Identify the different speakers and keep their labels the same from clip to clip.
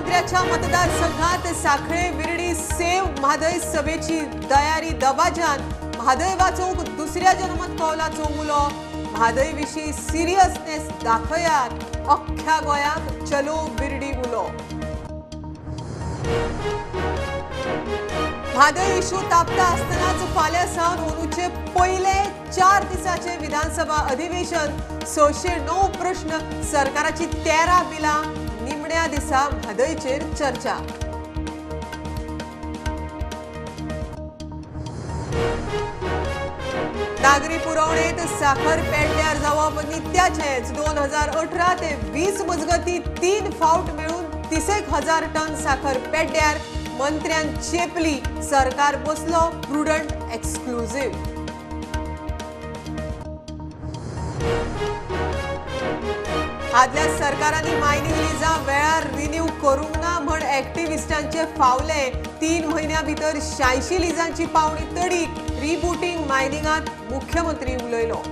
Speaker 1: मुख्यमंत्र्याच्या मतदारसंघात साखळे विर्डी सेव म्हादय सभेची तयारी दबाज्यान. म्हादय वाचोवंक दुसऱ्या जनमत कौलाचो उलो. म्हादय विशीं सिरियसनेस दाखयात, अख्ख्या गोंयाक चलो विर्डी उलो. म्हादय इशू तापता आसतनाच फाल्यां सावन अंदूचे पयले 4 दिसाचे विधानसभा अधिवेशन. 609 प्रश्न, सरकाराची 13 बिलां, निमण्या दिसा म्हादयचेर चर्चा. नागरी पुरवणेत साखर पेड्ड्यार जावप नित्याचेंच. 2018 ते 20 मजगती 3 फावट मेळून 30,000 टन साखर पेड्ड्यार. मंत्र्यान चेपली, सरकार बसलो प्रुडंट एक्सक्लुझिव्ह. आदल्या सरकारांनी मायनिंग लिजां वेळार रिन्यू करूंक ना म्हण एक्टिविस्टांचे फावले. 3 म्हयन्यां भितर 86 लिजांची पावणी तडीक. रिबुटींग मायनिंगांत मुख्यमंत्री उलयलो.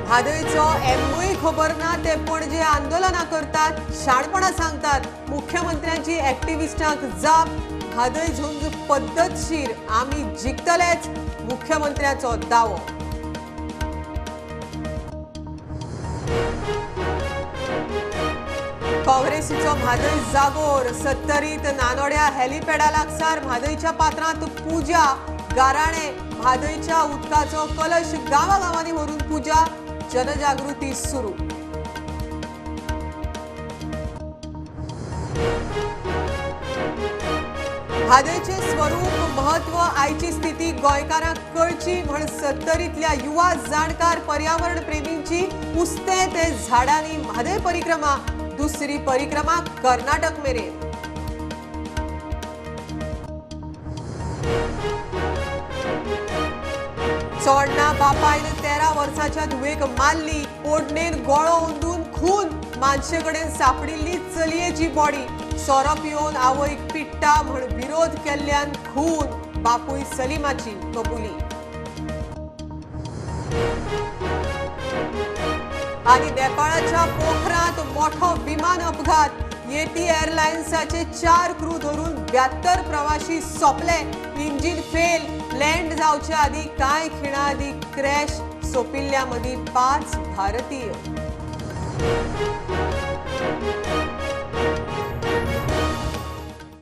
Speaker 1: म्हादयचो एमूय खबर ना ते पणजे आंदोलनां करतात, शाणपणां सांगतात. मुख्यमंत्र्यांची एक्टिविस्टांक जाप. म्हादय झुंज पद्दतशीर, आमी जिखतलेच, मुख्यमंत्र्याचो दावो. काँग्रेसीचो म्हादय जागोर. सत्तरीत नानोड्या हेलिपॅडा लागसार म्हादयच्या पात्रांत पुजा. गाराणे म्हादयच्या उदकाचो कलश गांवागांवांनी व्हरून पुजा. जनजागृती सुरू. म्हादयचे स्वरूप, महत्व, आयची स्थिती गोंयकारांक कळची म्हण सत्तरीतल्या युवा जाणकार पर्यावरण प्रेमींची उस्ते ते झाडांनी म्हादय परिक्रमा. दुसरी परिक्रमा कर्नाटक मेरेन. चोडणा बापायन 13 वर्सांच्या धुवेक मारली. ओडणेन गळो अंदून खून. मानशे कडेन सापडिल्ली चलयेची बॉडी. सोरो पिवन आवयक पिट्टा म्हण विरोध केल्ल्यान खून. बापूय सलीमाची कबुली. आनी नेपाळाच्या पोखरांत मोठो विमान अपघात. येती एअरलायन्साचे 4 क्रू धरून 72 प्रवासी सोंपले. Engine fail. लँड जावचे आदी कांय खिणां आदी क्रॅश. सोंपिल्ल्या मदीं 5 भारतीय.